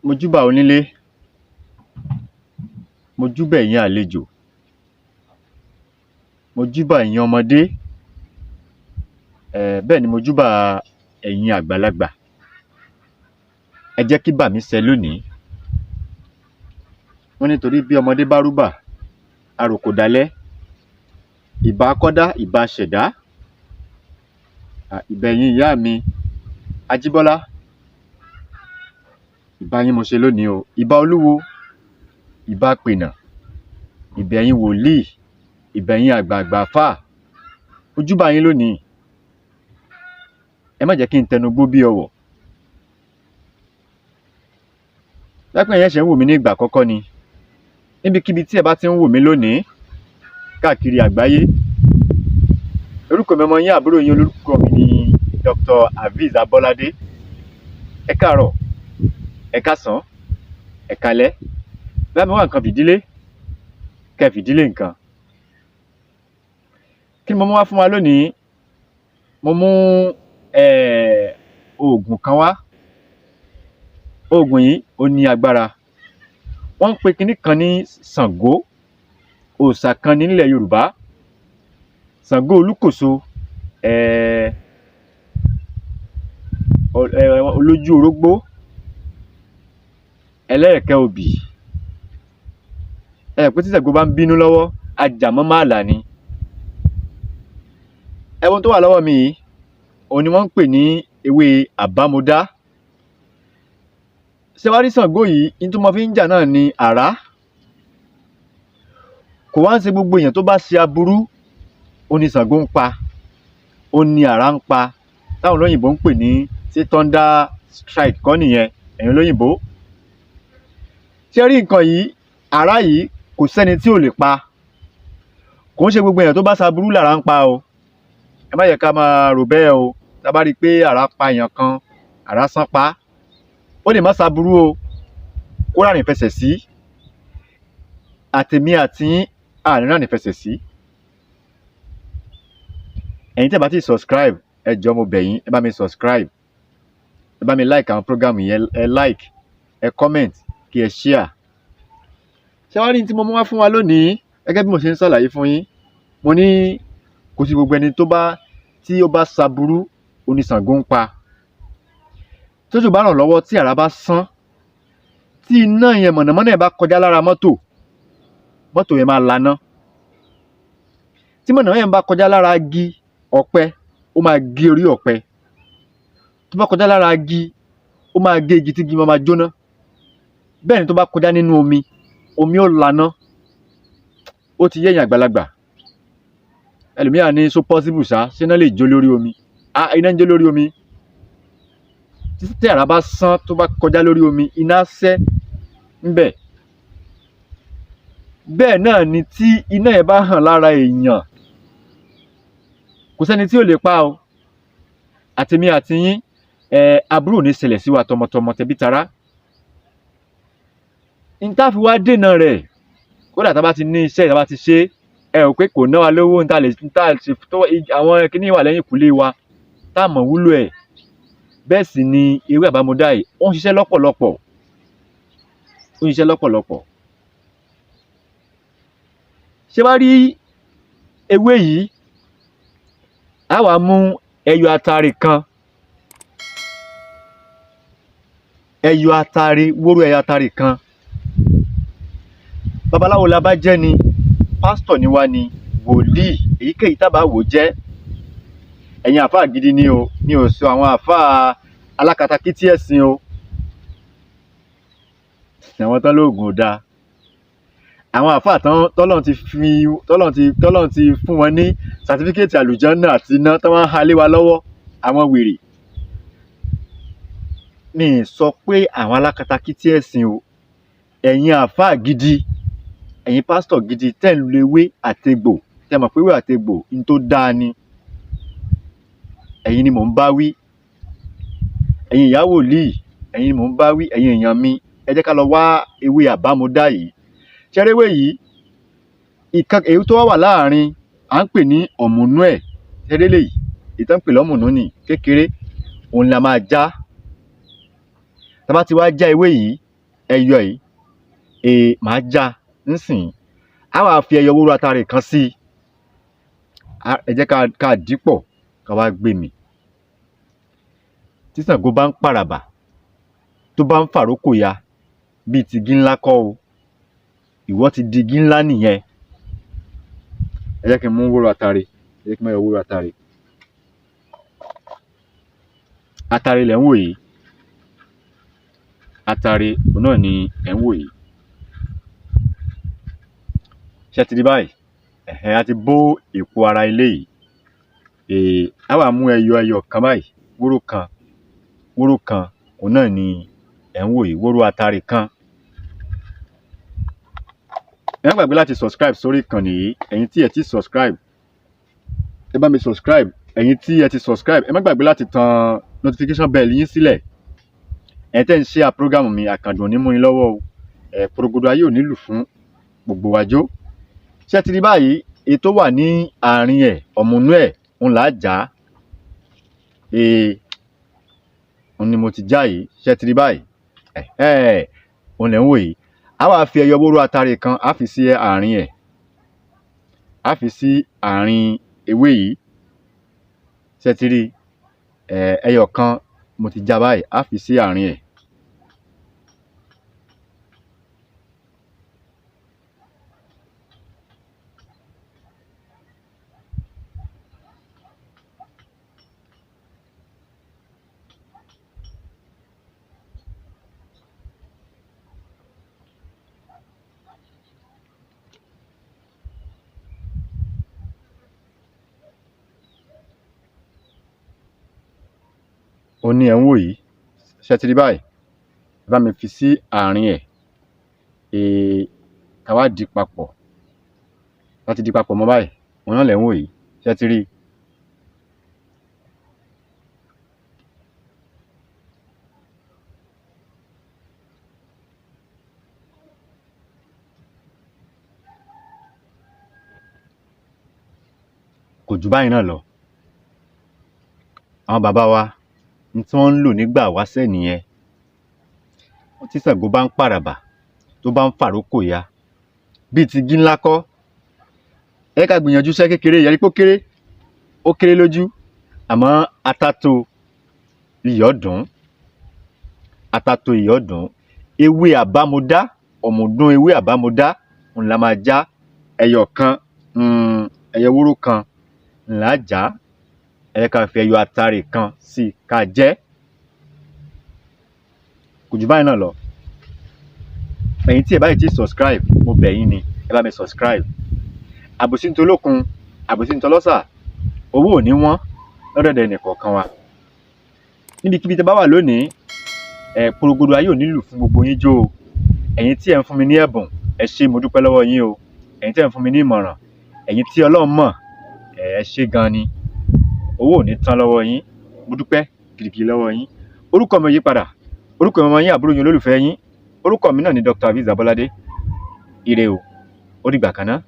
Mojúbà onílé, mojúbà ẹ̀yin àlejò, mojúbà ẹ̀yin ọmọdé, bẹ́ẹ̀ ni mojúbà ẹ̀yin àgbàlagbà. Ẹ jẹ́ kíbà mí ṣẹ lónìí. Wọ́n ní torí bí ọmọdé bá rúbà, á roko dalẹ́. Ìbà akọ́dá, ìbà aṣẹ̀dá, ìbà ẹ̀yin ìyá mi Ajíbọ́lá, ìbà yín mo ṣe lónìí o. Ìbà olúwo, ìbà apènà, ìbà ẹ̀yin wòlíì, ìbà ẹ̀yin àgbààgbà àfáà. Mojúbà yín lónìí. Ẹ má jẹ́ kí n tẹnugbó bí ọwọ̀. Tó bá jẹ́ pé ẹ̀yin ṣẹ̀ṣẹ̀ ń wò mí ní ìgbà àkọ́kọ́ ni, níbikíbi tí ẹ bá ti ń wò mí lónìí káàkiri àgbáyé, orúkọ mi ọmọ yín, àbúrò yín, olórúkọ mi ni Dr. Hafiz Abọ́ládé. Ẹ káàárọ̀, ẹ káàsán, ẹ káalẹ́. Bá mi wá nǹkan fìdílé, kẹ́ ẹ fìdílé nǹkan. Kí ni mo mú wá fún wa lónìí? Mo mú oògùn kan wá. Oògùn yìí ó ní agbára. Wọ́n ń pe kinní kan ní Ṣàngó, òòṣà kan ní nílẹ̀ Yorùbá. Ṣàngó Olúkòso, olójú orógbó, ẹlẹ́ẹ̀kẹ́ obì. Ẹ mọ̀ pé tí Ṣàngó bá ń bínú lọ́wọ́, ajàmọ́ màlà ni. Ẹ wo ohun tó wà lọ́wọ́ mi yìí, òun ni wọ́n ń pè ní ewé àbámudá. Ṣé wá rí Ṣàngó yìí, n tó máa fi ń jà náà ni àrá. Kò wá ń ṣe gbogbo èèyàn tó bá ṣe aburú òun ni Ṣàngó ń pa, òun ni àrá ń pa, táwọn olóyìnbó ń pè ní ṣé thunder strike kọ́ nìyẹn, ẹ̀yin olóyìnbó. Ṣé rí nǹkan yìí, àrá yìí kò sẹ́ni tí ò lè pa. Kò ń ṣe gbogbo èèyàn tó bá ṣaburú làrá ń pa o. Ẹ má jẹ́ ká máa rò bẹ́ẹ̀ o. Tá a bá rí i pé àrá pa èèyàn kan, àrá sán pa á, ó lè má ṣaburú o, kó rárìn fẹsẹ̀ sí. Àtèmi àtiyín, a ní rárìn fẹsẹ̀ sí. Ẹ̀yin tí ẹ bá ti subscribe, ẹ jọ̀ọ́ mo bẹ̀ yín, ẹ bá mi subscribe. Ẹ bá mi like àwọn program yẹn, ẹ like, ẹ comment, kí ẹ share. Ṣé wá rí ohun tí mo mú wá fún wa lónìí? Gẹ́gẹ́ bí mo ṣe ń ṣàlàyé fún yín, mo ní kò sí gbogbo ẹni tó bá tí ó bá ṣaburú òun ni Ṣàngó ń pa. Tójò bá ràn lọ́wọ́, tí àrá bá sán, tí iná yẹn mọ̀nàmọ́ná yẹn bá kọjá lára mọ́tò, mọ́tò yẹn máa laná. Tí mọ̀nàmọ́ná yẹn bá kọjá lára igi ọ̀pẹ, ó máa gé orí ọ̀pẹ. Tó bá kọjá lára igi, ó máa gé igi tí igi máa jóná. Bẹ́ẹ̀ ni tó bá kọjá nínú omi, omi ó laná. Ó ti yé ẹ̀yin àgbàlagbà. Ẹlòmíì á ní ṣó possible ṣá, ṣé iná lè jó lórí omi? Ah, iná ń jó lórí omi. Tí àrá bá sán tó bá kọjá lórí omi, iná á sẹ́ ńbẹ̀. Bẹ́ẹ̀ náà ni tí iná yẹn bá hàn lára èèyàn, kò sẹ́ni tí ò lè pa o. Àtèmi àtiyín, aburú ò ní ṣẹlẹ̀ sí wa tọmọtọmọ, tẹbí tará. N tá fi wá dènà rẹ̀, kódà tá bá ti ní iṣẹ́, tá bá ti ṣe, ẹ rò pé kò ná wa lówó, n tá lè n tá ṣe tó àwọn kinní wà lẹ́yìnkùlé wa tá mọ̀ wúlò ẹ̀. Bẹ́ẹ̀ sì ni ewé àbámudá yìí, ó ń ṣiṣẹ́ lọ́pọ̀lọpọ̀. Ó ń ṣiṣẹ́ lọ́pọ̀lọpọ̀. Ṣé wá rí ewé yìí, á wá mú ẹyọ atare kan, ẹyọ atare, wóró ẹyọ atare kan. Babaláwo la bá jẹ́ ni, pásítọ̀ ni wá ni, wòlíì, èyíkéyìí tá bá wò jẹ́. Ẹ̀yin àfáà gidi ni o, mi ò sọ àwọn àfáà alákatakítí ẹ̀sìn o. Àwọn tán lóògùn ò dáa. Àwọn àfáà tán tọ́lọ́run ti fi tọ́lọ́run ti fún wọn ní certificate àlùjánà àti iná tán wá ń ha lé wa lọ́wọ́, àwọn wèrè. Mi ì sọ pé àwọn alákatakítí ẹ̀sìn o. Ẹ̀yin àfáà gidi, ẹ̀yin pásítọ̀ gidi tẹ́ ń lo ewé àtegbò, tẹ́ mọ̀ pé ewé àtegbò n tó dáa ni. Ẹ̀yin ni mò ń bá wí. Ẹ̀yin ìyá wòlíì, ẹ̀yin ni mò ń bá wí, ẹ̀yin èèyàn mi, ẹ jẹ́ ká lọ wá ewé àbámudá yìí. Ṣé rí ewé yìí? Ìkan èyí tó wá wà láàrin, à ń pè ní ọ̀mùnú ẹ̀. Ṣé rí eléyìí? Èyí tán ń pè lọ́mùnú nì, kékeré, òun la máa já. Tá bá ti wá já ewé yìí, Ẹyọ yìí, màá já nísìnyí. Á wá fi ẹyọ wóró atare kan sí i. Ẹ jẹ́ ká dì í pọ̀, ká wá gbé mì. Tí Ṣàngó bá ń pàràbà, tó bá ń fàrókò ya, bíi ti igi ńlá kọ́ o, ìwọ ti di igi ńlá nìyẹn. Ẹ jẹ́ kí n mú wóró atare, ẹ jẹ́ kí n mú ẹyọ wóró atare. Atare lẹ̀ ń wò yìí. Atare òhun náà ni ẹ̀ ń wò yìí. Ṣé ẹ ti rí báyìí? Ẹ̀hẹ́n, a ti bó èpo ara eléyìí. Á wá mú ẹyọ ẹyọ kan báyìí, wóró kan, wóró kan, òhun náà ni ẹ̀ ń wò yìí, wóró atare kan. Ẹ má gbàgbé láti subscribe sórí ìkànnì yìí. Ẹ̀yin tí ẹ ti subscribe, ẹ bá mi subscribe. Ẹ̀yin tí ẹ ti subscribe, ẹ má gbàgbé láti tan notification bell yín sílẹ̀. Ẹ̀yin tẹ́ ń share program mi, àkàndùn ò ní mú yín lọ́wọ́ o. Porogodo ayé ò ní lù fún gbogbo wa jó. Ṣé ẹ ti rí báyìí? Èyí tó wà ní àárín ẹ̀, ọ̀mùnú ẹ̀, òun là á já. Òun ni mo ti já yìí. Ṣé ẹ ti rí báyìí? Ẹ̀hẹ́n, òun lẹ̀ ń wò yìí. Á wá fi ẹyọ wóró atare kan, á fi sí àárín ẹ̀. Á fi sí àárín ewé yìí. Ṣé ẹ ti rí? Ẹyọ kan mo ti já báyìí, á fi sí àárín ẹ̀. Òun ni ẹ̀ ń wò yìí. Ṣé ẹ ti rí báyìí? Ẹ bá mi fi sí àárín ẹ̀. Ká wá dì í papọ̀. Tá ti dì í papọ̀ mọ́ báyìí, òun náà lẹ̀ ń wò yìí. Ṣé ẹ ti rí i? Kò jù báyìí náà lọ. Àwọn bàbá wa, n tí wọ́n ń lò nígbà wáṣẹ̀ nìyẹn. Tí Ṣàngó bá ń pàràbà, tó bá ń fàrókò ya, bíi ti igi ńlá kọ́. Ẹ jẹ́ ká gbìyànjú iṣẹ́ kékeré yìí. Ẹ rí pé ó kéré, ó kéré lójú, àmọ́ ata tó, iyọ̀ dùn ún. Ata tó, iyọ̀ dùn ún. Ewé àbámọdá, ọ̀mùdún ewé àbámọdá, òun la máa já. Ẹyọ kan, ẹyọ wóró kan là á já. Ẹ jẹ́ ká fi ẹyọ atare kan sí i ká jẹ́. Kò jù báyìí náà lọ. Ẹ̀yin tí ẹ bá yìí ti subscribe, mo bẹ̀ yín ni, ẹ bá mi subscribe. Àbòsí ń tolókun, àbòsí ń tọlọ́sà, owó ò ní wọ́n lọ́dọ̀dẹ̀ ẹnìkọ̀ọ̀kan wa. Níbikíbi tí ẹ bá wà lónìí, porogodo ayé ò ní lù fún gbogbo yín jó o. Ẹ̀yin tí ẹ̀ ń fún mi ní ẹ̀bùn, ẹ ṣé, mo dúpẹ́ lọ́wọ́ yín o. Ẹ̀yin tí ẹ̀ ń fún mi ní ìmọ̀ràn, ẹ̀yin tí Ọlọ́run mọ̀, ẹ ṣé gan ni. Owó ò ní tán lọ́wọ́ yín. Mo dúpẹ́ gidigidi lọ́wọ́ yín. Orúkọ mi ò yí padà. Orúkọ mi ọmọ yín, àbúrò yín, olólùfẹ́ yín. Orúkọ mi náà ni Dr. Aviz Abolade. Ire o. Ó dìgbà kan ná.